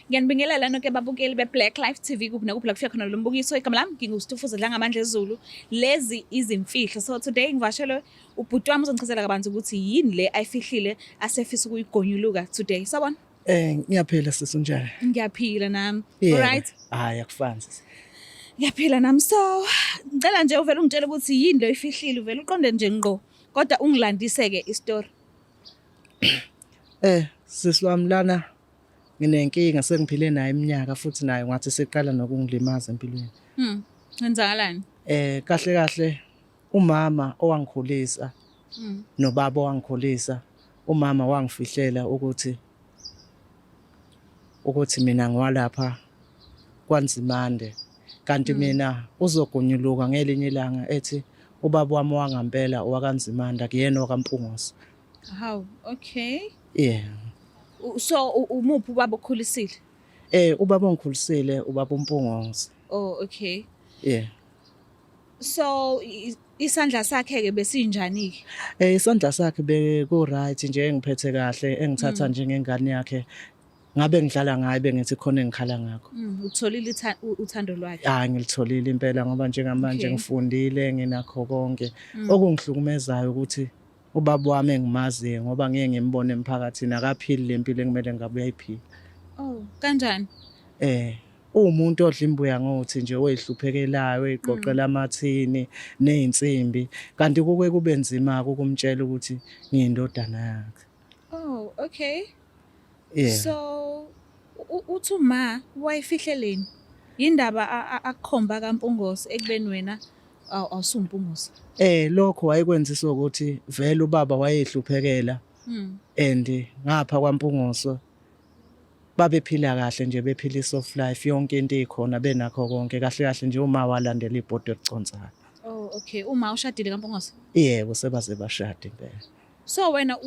Ngiyanibingelela nonke babukeli be-Black Life TV kuphi nakuphi la kufika khona lo mbukiso. Igama lami nginguStufuza Dlangamandla Zulu. Lezi izimfihlo. So today ngivashelwe ubhuti wami uzongichazela kabanzi ukuthi yini le ayifihlile asefisa ukuyigonyuluka today. Sawubona. Ngiyaphila sisi, unjani? Ngiyaphila nami. Yebo. Alright. Hayi, akufani sisi. Ngiyaphila nami. So ngicela nje uvele ungitshele ukuthi yini le oyifihlile, uvele uqonde nje ngqo. Kodwa ungilandise-ke istory. Sisi wami, lana nginenkinga sengiphile nayo iminyaka, futhi nayo ngathi seqala nokungilimaza empilweni. Kwenzakalani? Kahle kahle umama owangikhulisa nobaba owangikhulisa, umama wangifihlela ukuthi mina ngiwalapha kwaNzimande, kanti mina uzogonyuluka ngelinye ilanga ethi ubaba wami wangampela owakaNzimande, akuyena okaMpungose. Hawu, okay. Yeah. So umuphi ubaba okukhulisile? Ubaba ongikhulisile ubaba uMpungose. Oh, okay. Yeah. So isandla sakhe ke besinjani ke? Isandla sakhe beku right nje, engiphethe kahle, engithatha njengengane yakhe. Ngabe ngidlala ngaye bengithi khona engikhala ngakho. Utholile uthando lwakhe. Hayi, ngilitholile impela ngoba njengamanje ngifundile, nginakho konke. Okungihlukumezayo ukuthi ubaba wami engimaziyo, ngoba ngeke ngimbone emphakathini, akaphili lempilo ekumele ngabe uyayiphila. Oh, kanjani? Uwumuntu odla imbuya ngothi nje, oyihluphekelayo, oyiqoqela amathini nezinsimbi, kanti kuke kube nzima ukumtshela ukuthi ngiyindodana yakhe. Oh, okay. Yeah. So uthi uma wayifihleleni? Yindaba akukhomba kaMpungose ekubeni wena awusuMpungose? Lokho wayekwenziswa ukuthi vele ubaba wayehluphekela and ngapha kwaMpungoso babephila kahle nje, bephila i-soft life, yonke into ikhona, benakho konke kahle kahle nje. Uma walandela ibhodo eliconsayo. Oh, okay. Uma ushadile kaMpungose? Yebo, sebaze bashada impela. So wena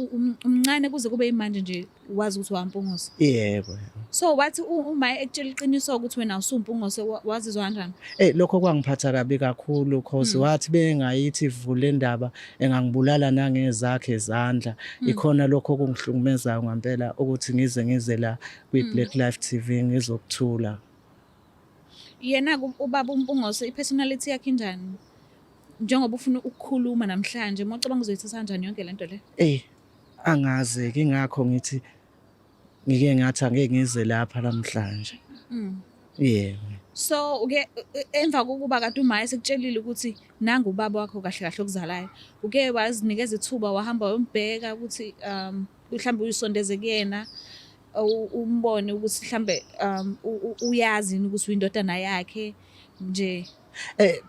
umncane kuze kube imanje nje wazi ukuthi waMpungose? Yebo. So wathi uma ekutshela iqiniso ukuthi wena awusuMpungose, wazizwa kanjani? Lokho kwangiphatha kabi kakhulu, cause wathi bengayithi vule indaba engangibulala nangezakhe izandla. Ikhona lokho okungihlukumezayo ngempela ukuthi ngize la kwi-Black Life TV ngizokuthula. Yena ubaba uMpungose i-personality yakhe injani? Njengoba ufuna ukukhuluma namhlanje, uma ucabanga uzoyithatha kanjani yonke lento le? Angazi, ingakho ngithi ngike ngathi angeke ngize lapha namhlanje. Yebo. So uke emva kokuba kade uMaya sekutshelile ukuthi nangu ubaba wakho kahle kahle okuzalayo, uke wazinikeza ithuba wahamba wayombheka ukuthi mhlawumbe uyisondeze kuyena, umbone ukuthi mhlambe uyazi yini ukuthi uyindodana yakhe nje?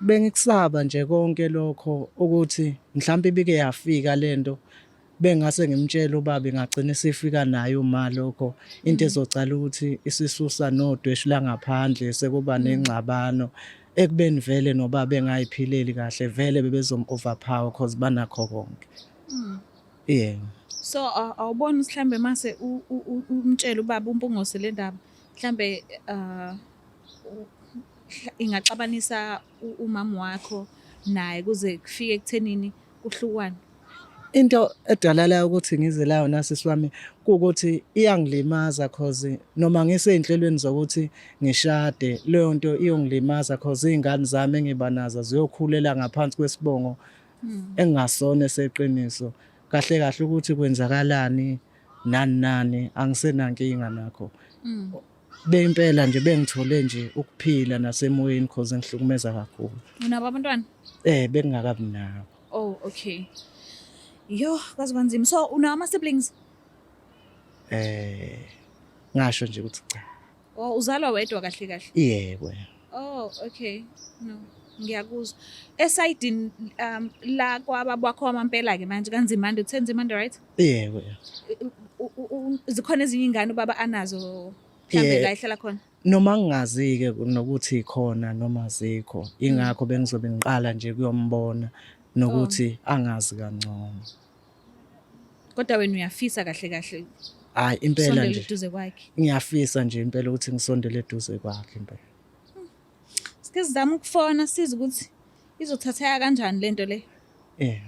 Bengikusaba nje konke lokho ukuthi mhlawumbe ibike yafika lento, bengase ngimtshele ubaba, ingagcina isifika naye uma lokho into ezocala ukuthi isisusa nodweshu la ngaphandle, sekuba nengxabano ekubeni vele nobaba engayiphileli kahle, vele bebezom overpower cause banakho konke. Yeah. So awuboni ukuthi mhlambe mase umtshele ubaba uMpungose le ndaba, mhlambe ingaxabanisa umama wakho naye kuze kufike ekuthenini kuhlukwane? Into edalala ukuthi ngize la nasisi wami kuwukuthi iyangilimaza, cause noma ngisey'nhlelweni zokuthi ngishade, leyo nto iyongilimaza cause iy'ngane zami engiba nazo ziyokhulela ngaphansi kwesibongo engingasona eseqiniso. Kahle kahle ukuthi kwenzakalani nani nani angisenankinga nakho. Bempela nje bengithole nje ukuphila nasemoyeni cause ngihlukumeza kakhulu. Unabo abantwana? Bengingakabi nabo. Oh, okay. Yo, kwaze kwanzima. So unawo ama siblings? Ngasho nje ukuthi cha. Oh, uzalwa wedwa kahle kahle? Yebo. Oh, okay. No, ngiyakuzwa. Esayidini la kwababa wakho wamampela ke manje kaNzimande, uthe Nzimande, right? Yebo. Zikhona ezinye ingane ubaba anazo mhlambe la ehlala khona? Noma ngingazi ke nokuthi khona noma zikho, ingakho bengizobe ngiqala nje kuyombona nokuthi angazi kangcono. Kodwa wena uyafisa kahle kahle Hayi impela nje eduze kwakhe? Ngiyafisa nje impela ukuthi ngisondele eduze kwakhe impela. Sike sizame ukufona size ukuthi izothatheka kanjani lento le. Yeah.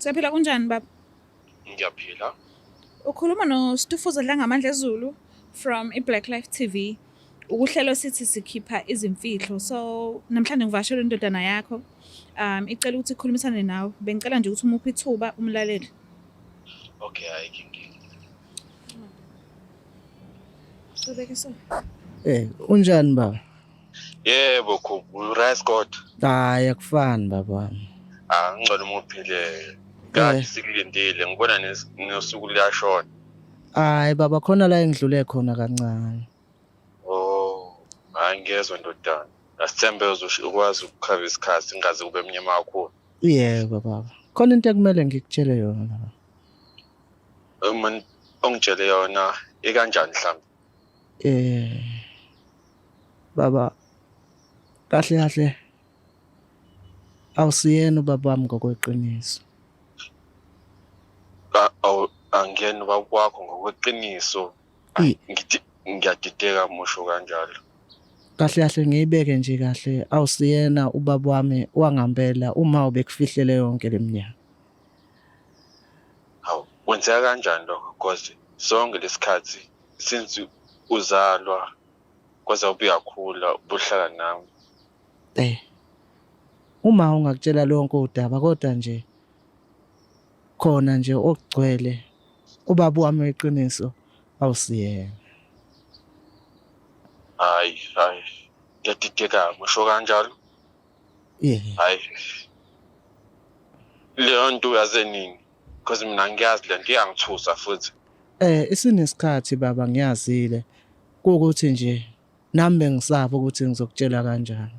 Siyaphila, kunjani baba? Ngiyaphila. Ukhuluma noStufuza Dlangamandla Zulu from iBlack Life TV. Ukuhlelo sithi sikhipha izimfihlo. So namhlanje ngivakashele indodana yakho. Icela ukuthi ikhulumisane nawe. Bengicela nje ukuthi umuphe ithuba umlalele. Okay, ayikho inkinga. Ubeke so. Unjani baba? Yebo, Khulu, rice god. Hayi, akufani baba wami. Ah, ngcono uma uphile. Kade sikulindile, ngibona nosuku luyashona. Hayi baba, khona la engidlule khona kancane. Oh, hayi ngiyezwa ndodana. Asithembe ukwazi ukukhava isikhathi singaze kube mnyama kakhulu. Yebo baba. Khona into ekumele ngikutshele yona baba. Uma ongitshele yona ikanjani mhlawumbe? Baba, kahle kahle awusiyena ubaba wami ngokweqiniso. Angiyena ubaba wakho ngokweqiniso. Ngithi ngiyadideka musho kanjalo. Kahle kahle ngiyibeke nje kahle, awusiyena ubaba wami wangempela uma ubekufihlele yonke leminyaka. Hawu, kwenzeka kanjani lokho? Because sonke lesikhathi since uzalwa kwaze ubuyakhula ubuhlala nami. Uma ungakutshela lonke udaba, kodwa nje khona nje okugcwele ubaba wami weqiniso awusiyena. Hayi, hayi, ngiyadideka musho kanjalo. Yeah. Hayi, leyo nto uyaze nini? Because mina ngiyazi le nto iyangithusa futhi. Isinesikhathi baba, ngiyazile kuwukuthi nje nami bengisaba ukuthi ngizokutshela kanjani.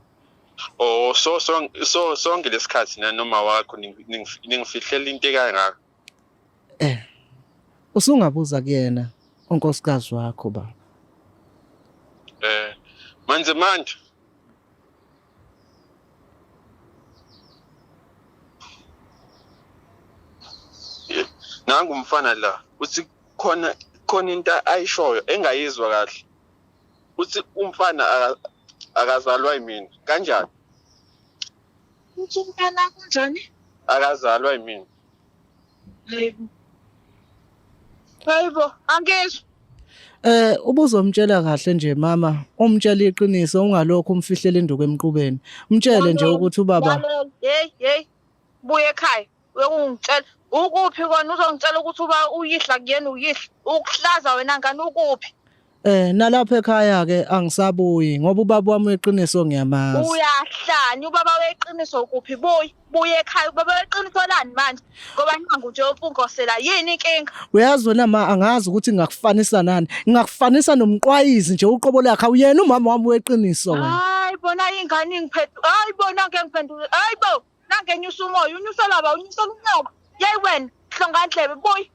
Oh, so so sonke lesikhathi nanoma wakho ningifihlela into ekangaka. Usungabuza kuyena unkosikazi wakho baba. Manje manje nangu umfana la uthi khona into ayishoyo engayizwa kahle. Uthi umfana akazalwa yimina. Kanjani? Uthi umfana kunjani? Akazalwa yimina. Hayibo. Hayibo, angizwa. Ubuzomtshela kahle nje mama, umtshela iqiniso, ungalokhu umfihlela induku emqubeni. Umtshele nje ukuthi ubaba. Hey, hey. Buye ekhaya, uyokungitshela ukuphi kona, uzongitshela ukuthi uba uyihla kuyena uyihla. Ukuhlaza wena ngani ukuphi? Nalapha ekhaya ke angisabuyi ngoba ubaba wami weqiniso ngiyamazi. Uyahlanya ubaba weqiniso kuphi? Buye ekhaya ubaba weqiniso lani manje? Ngoba nangu nje umpungosela, yini inkinga? Uyazi wena ma, angazi ukuthi ngingakufanisa nani. Ngingakufanisa nomqwayizi nje uqobo lakhe, awuyena umama wami weqiniso wena. Hayi bona ingane ingiphethe. Hayi bona ngeke ngiphendule. Hayi bo, nangenyusa umoya, unyusa laba, unyusa unyoko. Yeyi wena, hlongandlebe buyi.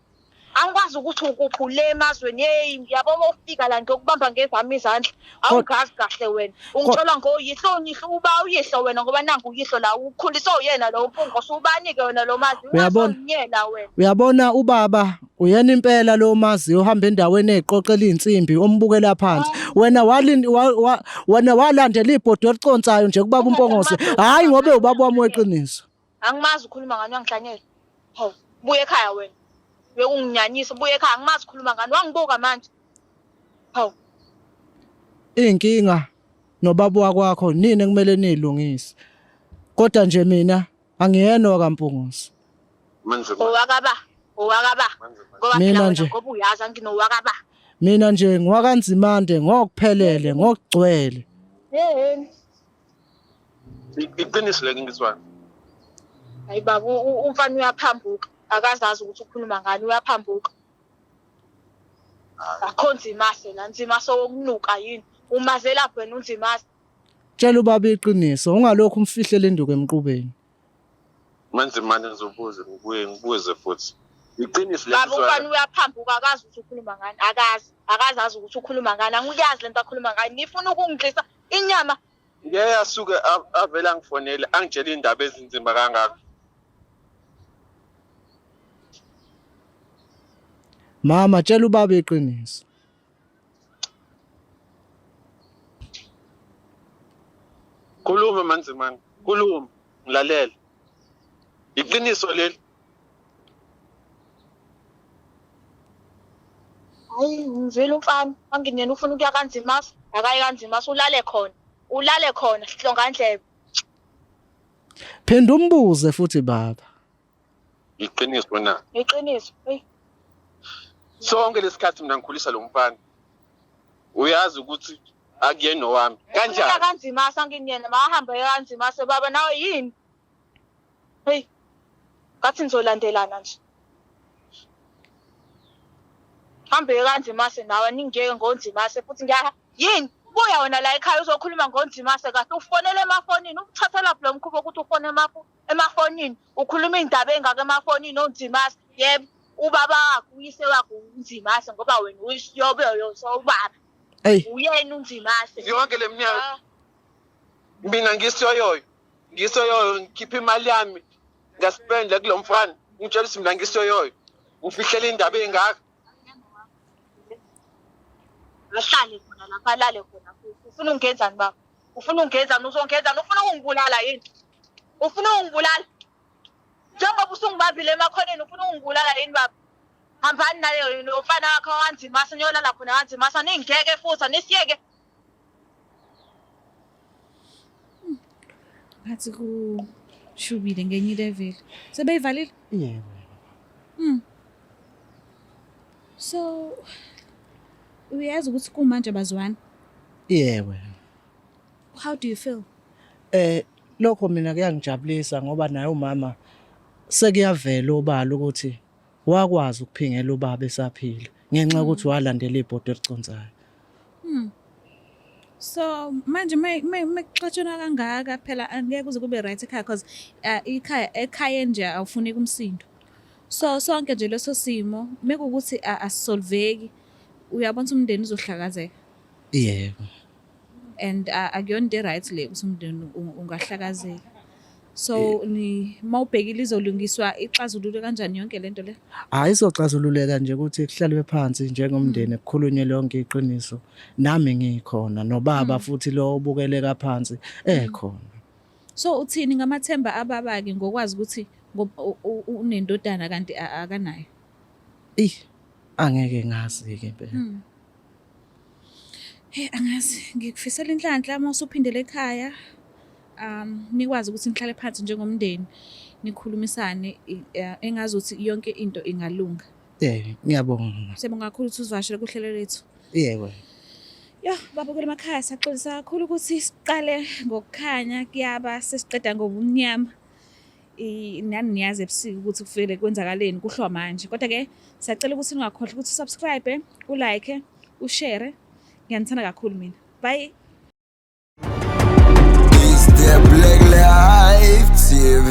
Angikwazi ukuthi ukuphi le emazweni. Hey, yabo ufika la ngiyokubamba ngezami izandla. Awungazi kahle wena. Ungitshelwa ngoyihlo, uyihlo uba uyihlo wena ngoba nangu uyihlo la ukhuliswe uyena lo mpungo, ubanike wena lo mazi. Uyabona? Wena. Uyabona ubaba uyena impela lo mazi ohamba endaweni eziqoqela izinsimbi ombukela phansi. Wena wena walandela ibhodo eliconsayo nje kubaba uMpongose. Hayi ngobe ubaba wami weqiniso. Angimazi ukhuluma ngani, wangihlanyela. Hawu, buye ekhaya wena. Uyokunginyanyisa, buye ekhaya, angimazi ukhuluma ngani, wangibuka manje. Hawu. Inkinga nobaba wakwakho nini ekumele nilungise. Kodwa nje mina angiyena wakaMpungose. Owakaba, owakaba. Ngoba Mina nje ngoba uyazi anginowakaba. Mina nje ngiwakaNzimande ngokuphelele, ngokugcwele. Yeheni. Iqiniso leli ngizwana. Hayi baba, umfana uyaphambuka. Akazazi ukuthi ukhuluma ngani, uyaphambuka. Akho Nzimase la, Nzimase wokunuka yini? Umaze lapho wena uNzimase. Tshela ubaba iqiniso, ungalokhu umfihlele induku emqubeni. Manje manje ngizobuza, ngibuye ngibuze futhi. Iqiniso leli Baba umfana uyaphambuka, akazi ukuthi ukhuluma ngani, akazi, akazazi ukuthi ukhuluma ngani. Angiyazi lento akhuluma ngayo. Nifuna ukungidlisa inyama. Ngeke asuke avele angifonele angitshele indaba ezinzima kangaka. Mama, tshela ubaba iqiniso. Khuluma Manzimane, khuluma, ngilalela. Iqiniso leli. Hayi ngizwile umfana anginena ufuna ukuya kanzimasa akayi kanzimasa ulale khona ulale khona sihlongandlebe. Phinda umbuze futhi baba. Iqiniso na? Iqiniso. Hey. Sonke lesikhathi mina ngikhulisa lo mfana. Uyazi ukuthi akuyena owami. Kanjani? Kanzimasa anginena mahambe kanzimasa baba nawe yini? Hey. Ngathi nizolandelana nje. Hambe kanzimase nawe ningeke ngonzimase futhi ngiya yini? Buya wena la ekhaya uzokhuluma ngonzimase kahle ufonele emafonini ukuthathela lo mkhuba ukuthi ufone emafonini ukhuluma indaba engaka emafonini onzimase yebo ubaba wakho uyise wakho unzimase ngoba wena uyisiyobe ubaba Hey uyena unzimase yonke leminyaka mina ngisiyoyoyo ngisoyoyo ngikhipha imali yami ngaspenda kulo mfana ngitshela ukuthi mina ngisoyoyo ngifihlela indaba engaka ahlale khona lapha alale khona futhi ufuna ungenzani baba ufuna ungenzani uzongenzani ufuna ukungibulala yini ufuna ukungibulala njengoba usungibambile emakhoneni ufuna ukungibulala yini baba hambani nayo nomfana wakho wanzimasa niyolala khona wanzimasa ningeke futhi anisiyeke Ngathi kushubile ngenye ilevel. Sebeyivalile? Yebo. So uyazi ukuthi kumanje bazwana. Yebo. How do you feel? Lokho mina kuyangijabulisa ngoba naye umama sekuyavela obala ukuthi wakwazi ukuphingela ubaba esaphila ngenxa yokuthi walandela ibhodo eliconsayo. So manje mekuxatshwana kangaka phela angeke kuze kube right ekhaya because ikhaya ekhaya nje awufuneki umsindo. So sonke nje leso simo mekuwukuthi asisolveki uyabona ukuthi umndeni uzohlakazeka. Yebo. And akuyona into right le ukuthi umndeni ungahlakazeka. So ni mawubhekile izolungiswa ixazululwe kanjani yonke lento le? Hayi izoxazululeka nje ukuthi kuhlalwe phansi njengomndeni kukhulunywe lonke iqiniso. Nami ngikhona nobaba futhi lo obukeleka phansi ekhona. So uthini ngamathemba ababa-ke ngokwazi ukuthi unendodana kanti akanayo? Ih angeke ngazi ke impela. Hey angazi ngikufisela inhlanhla uma usuphindele ekhaya. Nikwazi ukuthi nihlale phansi njengomndeni nikhulumisane engazi ukuthi yonke into ingalunga. Ngiyabonga. Siyabonga kakhulu ukuthi uzivakashele kuhlelo lethu. Yebo. Yo, babukela emakhaya siyaxolisa kakhulu ukuthi siqale ngokukhanya kuyaba sesiqeda ngobumnyama. Nani niyazi ebusuku ukuthi kufike kwenzakaleni kuhlwa manje. Kodwa ke siyacela ukuthi ningakhohlwa ukuthi usubscribe, ulike, ushare. Ngiyanithanda kakhulu mina. Bye. It's the Black Life TV.